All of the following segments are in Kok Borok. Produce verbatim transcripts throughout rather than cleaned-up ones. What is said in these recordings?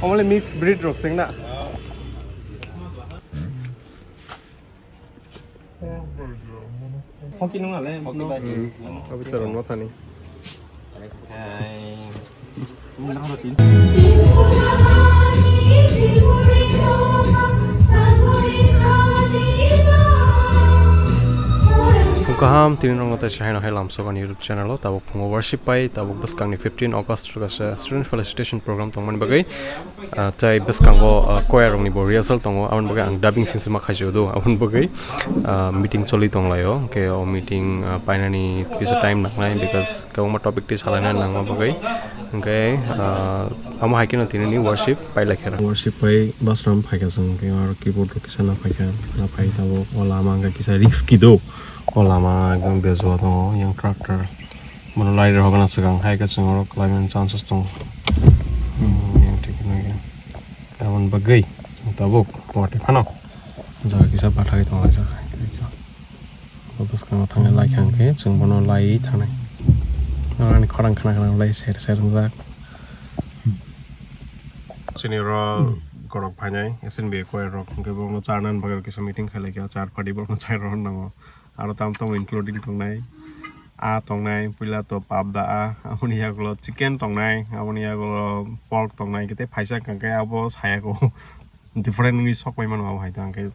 Omo le mix breed rok seng na. Hoki nung ale, hoki bai. Hmm. Abi charon ma thani. Hai. Phung kaham, tini rok no taisa haino hai lamsok ani YouTube channel o. Tabuk phungo worship pai, tabuk bwskang ni fifteen August rwgasa student felicitation program tongmani bagwi. Ah, tei bwskango, ah, choir rokni bo rehearsal tongo, aboni bagwi ang dubbing sim sim ma khaisio do, aboni bagwi, ah, meeting choli tonglaio, hwnkhe o meeting, ah, painani kisa time nangnai, because kwbangma topic twi salaina nangma bagwi, hwnkhe, ah, amo hai kheno tinini worship pailaikha. Worship pai basram phaikha chwng, hwnkhe aro keyboard rok kisa naphaikha, naphai tabuk o lama hwnkhe kisa risky do, o lama ekdom bejua tongo, yang tractor. Bono lai rok na swkang hai khe chwng oro khlai mani chances tongo. Hmm, yang thik nai khe. Aboni bagwi chwng tabuk Guwahati phano jaga kisa bathagwi tong laijak hai tei khe. Bo bwskango thangwi lai kha hwnkhe chwng bono laiwi thangnai. Oro ani khorang khna khna lai ser ser wngjak. Chini oro gorok phainai S N B A choir rok hwnkhe bono charnani bagwi kisa meeting khailai kha, char party bono chai rw nango. Aro tam tamo including tongnai, a tongnai, puila to pap da a, aboni yagulo chicken tongnai, aboni yagulo pork tongnai, kete phaisa hwnkha khe abo sayako different wngwi sok pai mano abo hai ta hwnkhe,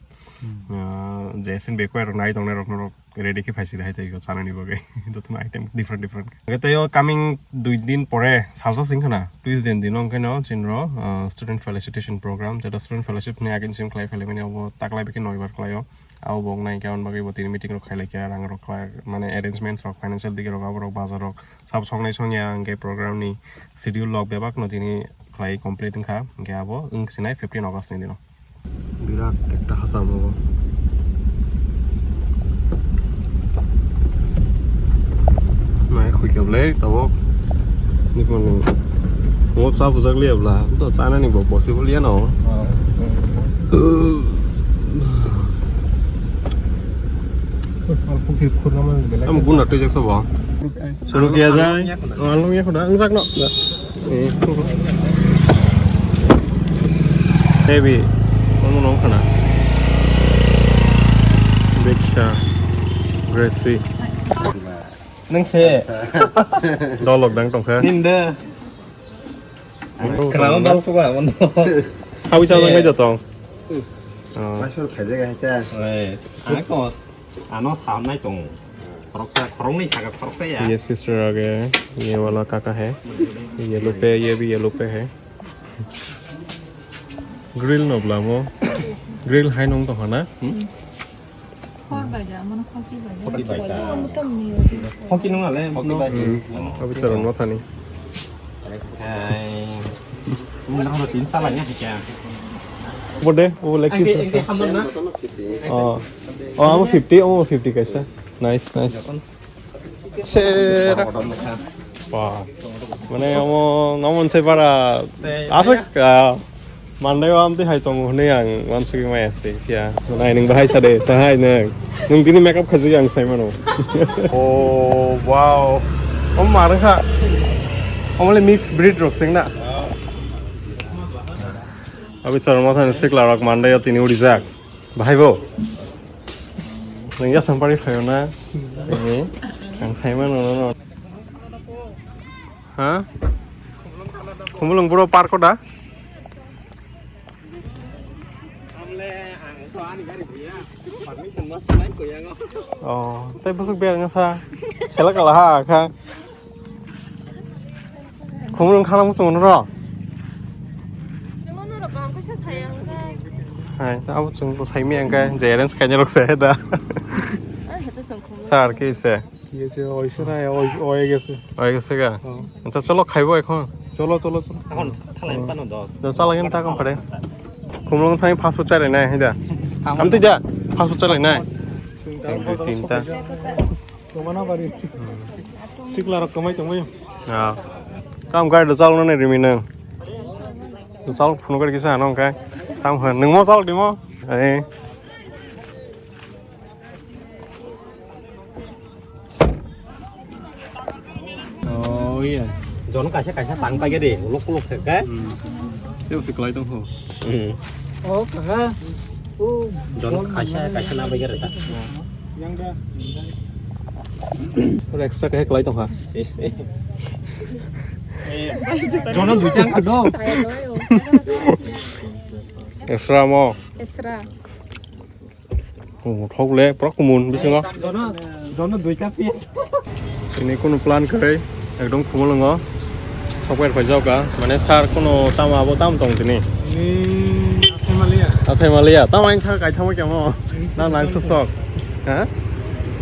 ah, je S N B A choir rok nai tongnai rok norok ready khe phaisidi hai tei chanani bagwi jotono item different different. Hwnkhe tei o coming dui din pore salsa sing khna Tuesday ni dino hwnkhe no chini ro, ah, student felicitation program, jeta student fellowship ni agin sim khlai phailai mani abo taklai bikhe noibar khlaio. Abo bo wngnai hwnkhe aboni bagwi bo tini meeting rok khailai kha, rang rok khlai, mane arrangements rok, financial digi rok, abo rok, bazar rok, sabo soknai songya hwnkhe program ni schedule rok bebak no tini khlai complete wngkha, hwnkhe abo wngsinai fifteen August ni dino. Birat ekta hacham abo. Nai khuikhe ble tabuk. Nini bo cha bujak liya bla. To chanani bo possible ya no. Tam guna twijak sabo. Suru kiya jai. Alung ya khuna. Ang jak no. Heavy. Omo nong khana. Diksha. Gracie. Nang se. Dolok dang tongkha. Nim de. Ang Bro, kerana tongkha. Dal suka mono. Hawi sa nang jatong. Masuk khaja ga hita. Eh, ang kos. Ano samnai tong. Khoroksa, khoroknwi saka khoroksa ya. Ye sister age, ye wala kaka hai. Ye lupe, ye bhi ye lupe hai. Grill no blamo. Grill hai nong tong hana. Hmm? Khor bai da, mano khoki bai da. Khoki bai da. Khoki nung ale, khoki bai. Hmm. Abi charon ma thani. Hai. Muna ho tin sala ya kya? Bode, o like. Angke, angke hamdan na? Oh. Oh, amo fifty, amo fifty kaisa. Nice, nice. Sera. Wah. Mane amo nomon se para. Asik. Mandai o amtwi hai tongo hwnwi ang uansugwi maya se phiya. Nai nwng bahai sa de, sa hai nwng. Nwng tini makeup khaijak ang sai mano. Oh, wow. Omo ma rwkha? Omo le mix breed rok seng na? Abi chwrwngma thani sikla rok Mandai o tini urijak. Bahai bo? Nwng ya sampari phaio na? Nini? Ang sai mano no, no. Ha? Khumulwng buro park o da? Oh, tei bwswk biyang sa. Selak kala ha kha. Khumulwng khana muchung no ro. Hai, abo chwng bo sai mi ang khe, je arrange khaina rok se da. Sir ke se. Ye se, oise na, oi, oi gese. Oi gese ga? Oh. Acha, cholo, khaibo ekhon. Cholo, cholo, cholo. Ekhon thalai pano dos. Do chala gen ta kam pare. Khumulwng thani fast food chalai nai, hai da. Am twi da, fast food chalai nai. Ek, dui, tin ta. Tomana bari. Sikla rok kamai tongbai. Ah. Tam gari do chalo nai rimi nang. Chalo phunu gari kisa ano khe. Tam hwn. Nung mo chalo dimo? Ai. Oh, iya. Jon kaisa kaisa tang paikha de, uluk uluk se khe. Hmm. Tei se kwlai tong kho. Hmm. Oh, kaka. Oh, jono kaisa, kaisa na bai gare ta. Oro extra kaisa kwlai tong kha. Jono duita wngkha do. Extra mo. Extra. Kumun thok le, pura kumun bisingo. Jono, jono duita piece. Tini kunu plan kwrwi, ekdom Khumulwngo. Software phaijak kha, mane sir kunu tamo abo tamo tong tini. Ni asai maliya. Asai maliya, tamo ang sir kaithamo kemo. Na nang sok sok. Ha?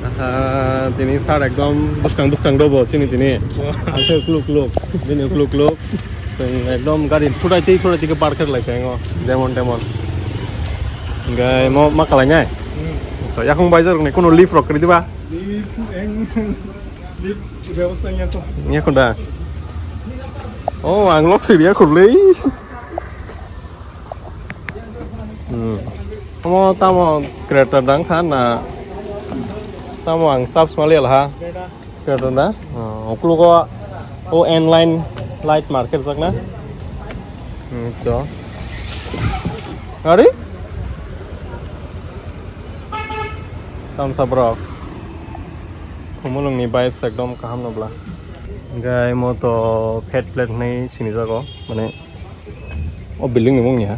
Aha, tini sir ekdom bwskang bwskang dobo chini tini. Asai kluk kluk, bini kluk kluk. Chwng ekdom gari thurai twi thurai twi khe park khe lai kha, o, demon demon. Hingkhe mo ma kalainai? Hmm. Acha, yakung bai jarokni kuno lift rok kwrwi diba? Lift, eng, lift bebosta wngya kho. Wngya kho da? Oh, ang lok siriya khurlei. Hmm. Omo tamo Creta dang kha na? Tamo ang sab smali alha. Creta da? Oh, uklogo o N line light market jak na? Hmm, to. Ari? Tamsa bro. Khumulwngni vibes ekdom kaham no bla. Gai mo to fat plate hinwi sinijago, mane o building ni mung ni ha.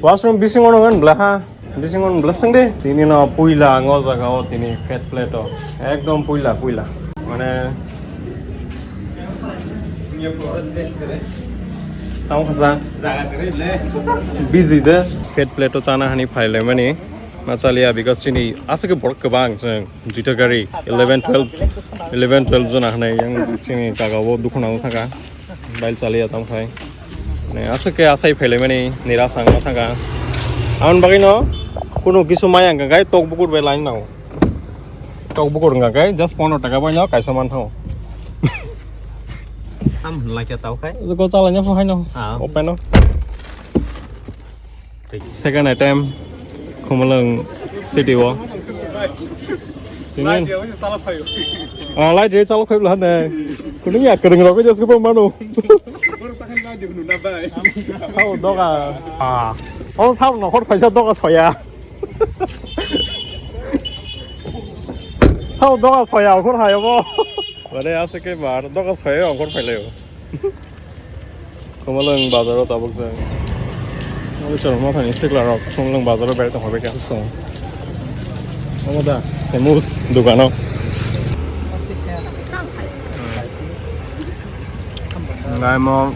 Washroom bisingo no ngan bla ha. Bisingo blessing de, tini no puila ang o jaga o tini fat plate o. Ekdom puila, puila. Mane, tamo khasa. Busy de. Fat plate o chana hani phai lai mani. Ma chaliya because chini aswk borok kwbang chwng duita gari eleven twelve, eleven twelve jona hinwi yang chini jaga o dukhu nango thangkha. Bail chaliya tamo khai. Mane aswk khe asai phailaimani nira sangma thangkha. Aboni bagwino kunu kisu maya hwnka khe tok bukur bai line nango. Tok bukur hwnka khe just pondro taka bai no kaisa manthango. Tam hwnlai khe tao khai. Go chalaina pho haino. Ah. Open o. Second attempt, Khumulwng city o. Tini. Oh, light ri chalok phai bwla hande. Kuning ya kwrwng rok just ko mano. Sao doga. Ah. Oh, sao nokhor phaisa doga soya. Sao doga soya, okhor hayo bo. Bare aswk khe bar doga soya, okhor phailayo. Khumulwng bazaro tabuk jang. Ani chwng ma thani sikla rok Khumulwng bazaro berai tong bai khe song. Omo da famous dukano. Ngai mo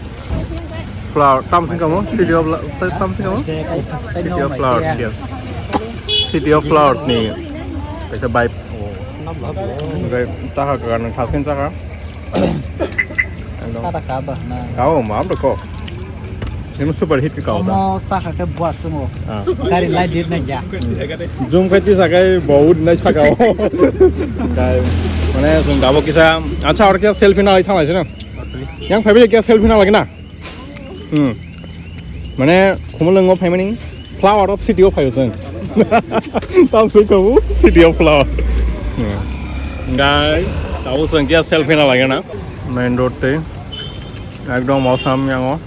flower tam sing kamo city of la-, tam sing kamo city of flowers, yes. City of flowers ni kaisa vibes. Ngai chakha ka nang thaskin chakha. Ekdom. Kata kaba na. Kao, ma, am ko. Ini super hit kao ta. Omo saka ke buat semua. Ah. Dari lai dit na ya. Zoom kai ti sakai bau nai saka. Dai. Mane zoom dabo kisa. Acha, aur kya selfie na lai thang lai na? Yang phai kya selfie na lagi na? Hmm. Mane, Khumulwngo phaimani flower of city of phaio chwng. Tam sui kabu city of flower. Hmm. Gai, tabo chwng kya selfie na lagi na. Main road tei. Ekdom awesome yango.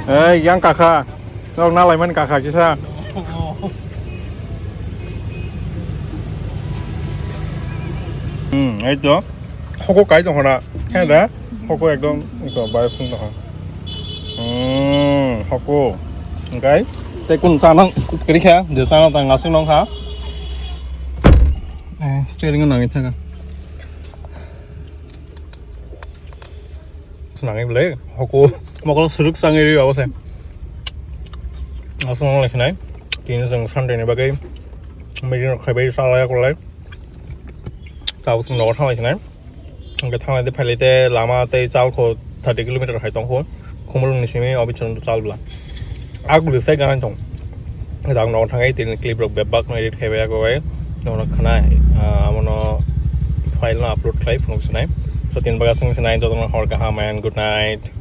Ei, yang kakha. Nok na laimani kakha kisa. Hmm, ei to. Hoko kai tong hona. He da. Hoko ekdom ito bai sung tong. Hmm, hoko. Kai. Te kun sa nang kri kha, je sa nang tang asung nong kha. Eh, steering nang itha ka. Swnangwi belai hoko mokol suruk sangwi ri abo se. Aswk nang lai khnai. Tini chwng Sunday ni bagwi meeting rok khaibai chalai kwlai. Tabuk chwng nogo thanglai khnai. Hwnkhe thanglai de phailai de lama tei chal kho thirty kilometer hai tong kho. Khumulwng ni simi obichwng chal bwla. Aguli sai gana tong. Dang nogo thangwi tini clip rok bebak no edit khaibai ago bai. Nono khnai, ah, amono file no upload khlai phunuk sinai. So tini bagwi aswk sinai jotono hor kaham and good night.